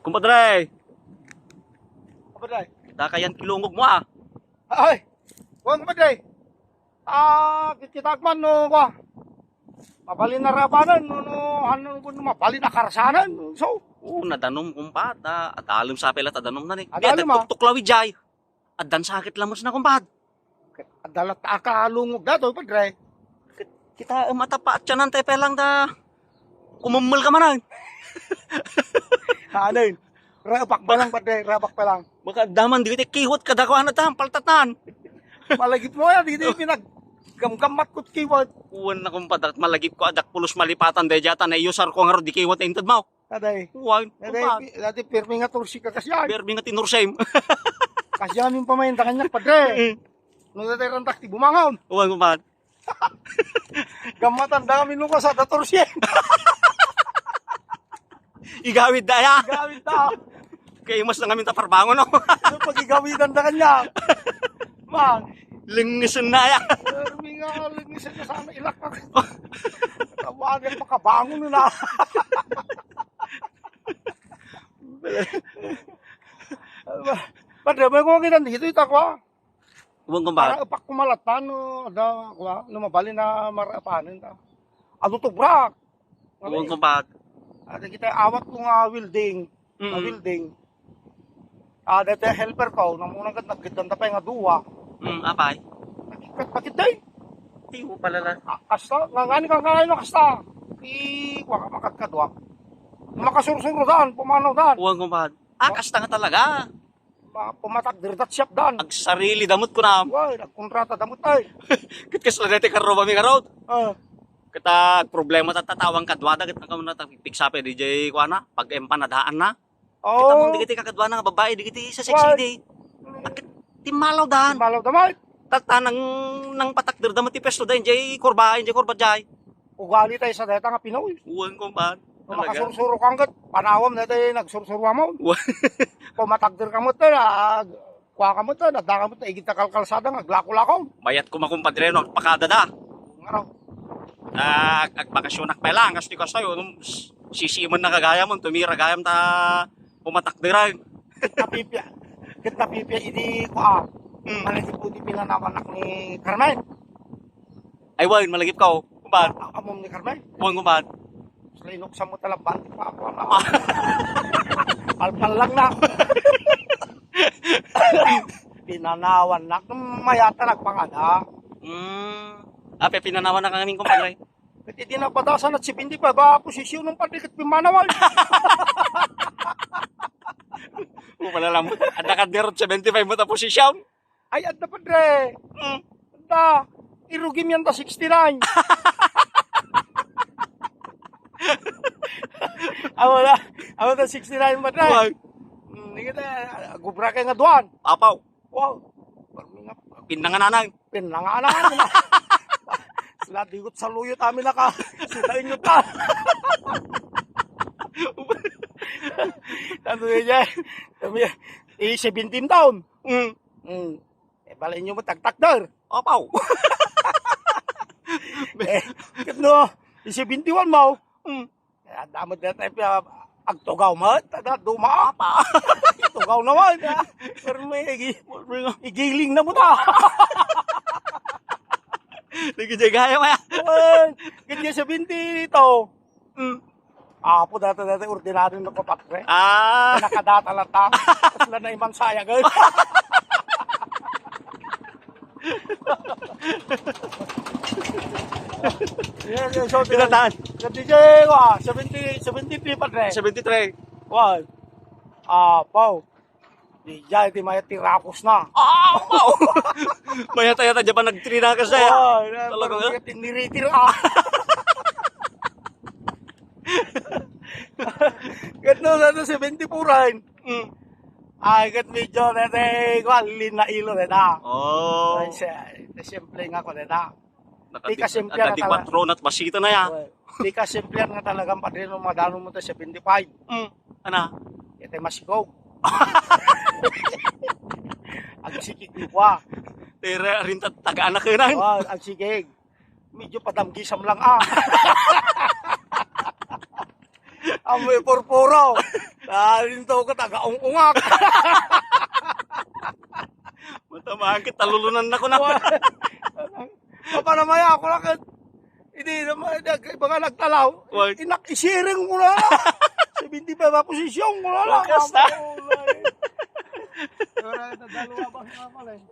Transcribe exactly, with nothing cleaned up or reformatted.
Kumpadre! Kumpadre! Dakayan kilungog mo, ah. Ay! Kuwan, kumpadre! Ah, kit-, kitaak man, no, kuwan. Mabalin a rapanen, no, no, ano, no, mabalin a karsanen, so. Oo, nadanom, kumpad. Ah, adalem sa pela, tadanom na ni. Adalem, ah. Tuktuklaw, ijay. Addan sakit lamus na, kumpad. Adda latta a kalungog datoy, padre. Kita, em, ata pa, tiyanan tayo pelang da. Kumemmel ka man, ay. Ano yun? Rabak pa lang, padre. Rabak pa lang. Baka daman, di kita kiwat kadakuan na tam, paltatan. Malagip mo yan, di, di pinaggamgammat ko't kiwat. Kuwan na, kumpad, at malagip ko, adak pulos malipatan, dahil diyata, na iyusar ko nga ro, di kiwat, inted mo. Aday. Wan, aday, kumpa. Pi-, dati pirmi nga torsi ka kasyan. Pirmi nga tinursem. Kasyan yung pamainta kanyak, padre. Mm. No, dati rantak ti bumangon. Wan, kumpa. Gamatan da kami nung kasada torsi. Igawid da, ya. Igawid da. Kay mas na kami taparbangon, no? Yung pag-igawidan da kanya. Ma. Lengesen na, ya. Pirmi nga, lengesen na sana ilak. Tawagan, makabangon na. Padre, may kumakitan dito, ita kwa. Huwag kong Para bag. Epak kumalatan, no, da, kwa, no, mabalin a marapanen ta. Adu tubrak. Huwag kong bag. Ada kita awat ko nga welding. Nga Mm. welding. Ah, dati helper ko, namunang kat nagkitanta pa nga duwa. Mm, apay? Nakikit, nakit day. Tiyo pala lang. Ah, kasta, nga, nga, nga, nga, nga, kasta. I, waka makagkadwa. Makasursuro dan, pumanaw dan. Huwag kong bag. Ah, kasta nga talaga. Ma-, pumatak, dirdat siap dan. Agsarili damot ko na. Wala, nagkontrata damot ay. Ket kasla daytoy karro ba mi karod? Ah. Ket agproblema ta tatawang kadwada, ket ang kamuna ta pigsa pay D J kuana, pag-empan na daan na. Oo. Kita mo, di kiti kakadwa na nga babae, di kiti sa Sex Why? City. Ket timmalaw dan. Timmalaw damot. Tata nang, nang patakder damot ti pesto da, enjay kurba, enjay kurba jay. Ugali tayo sa deta nga Pinoy. Uwan ko man. Kung makasursuro ka, ket panawam na tayo, nagsursuro mo. Uwan. Kung matagder ka mo, ta, ah, kuha ka mo, ta, nadda ka mo, ta, igit ta kalkalsada, nga aglako-lako. Mayat ko makumpadre, no, pakada da. Ngaro. Ah, ag-, agbakasyonak pa lang, kas di ko sayo, nung s-, sisiman na kagaya mo, tumira gayam ta pumatakderan. Ket napipia, ket napipia, idi, kuha, Mm. malagip ko di pinanawanak ni Carmen. Ay, wan, malagip ka, oh. Kumbad? A-, amom ni Carmen? Wan, kumbad? Sa inuksan mo talaban, di pa ako, ano? Palpal lang na. Pinanawan na. Mayata nagpangada. Mm. Ape, pinanawan na kami, kumpadre. Ket idi napadasan at seventy-five, ba, posisyon ng padre ket pimanawan. Mo pala lang. Adda ka derot seventy-five mo ta posisyon. Ay, adda, padre. Mm. Adda. Irugim yan ta sixty-nine. Amo na. Amo ta sixty-nine, padre. Wag. Hmm, di kita, gubra kay nga duan. Apaw. Wow. Pinangananang. Pinangananang. Sila digot sa luyot amin naka. Sila inyo ta. Ano yun yan? Sabi niya, eh, seventeen taon. Mm. Mm. Eh, bala inyo mo tagtakder. Apaw. Eh, katno, eh, seventy-one mo. Mm. Eh, ang damo dito, eh, agtugaw mo, taga duma pa. Tugaw naman, ha? Pero may igi-, igiling na mo ta. Nagkijagaya mo, ya. Ay, ganyan seventy ito. Mm. Apo, dati, dati, ordinaryo na kapatre. Ah. Nakadata lang ta. Tapos lang na iman saya, girl. Yes, yes, so, Pinataan. Sa D J, wa, seventy, seventy-three, padre. Seventy-three. Wa. Ah, pau. Di jay, di maya ti rapos na. Ah, wow! Mayat-ayat a Japan nagtrinakas na ya. Wow, na, talaga parang nga? Tiniritir, ah. Gatno na to, seventy-four ay. Mm. Ay, gat medyo, nete, kwa, linailo, neta. Oh. Ay, siya, simple nga ko, neta. Naka-, di kasimple naka-, na talaga. Naka-di-kwatro na, basita na ya. Well, di kasimple nga talagang padre no madano mo ta seventy-five. Mm, ana? Ito masigog. Agsigig mo kwa. Tira, rin ta-, taga-anak yun, ay. Wow, agsigig. Medyo padamgisam lang, ah. Amoy purpuro. Ah, dito ka taga-ungungak. Matamaan kita, lulunan na ko na. Wa-, papanamaya ako na ket, hindi naman, nag-, iba nga nagtalaw. Wa-, inak-, isiring ko na. Seventy-five a posisyon ko na lang. Wakas na. Ora, ito, dalawa ba nga pala eh.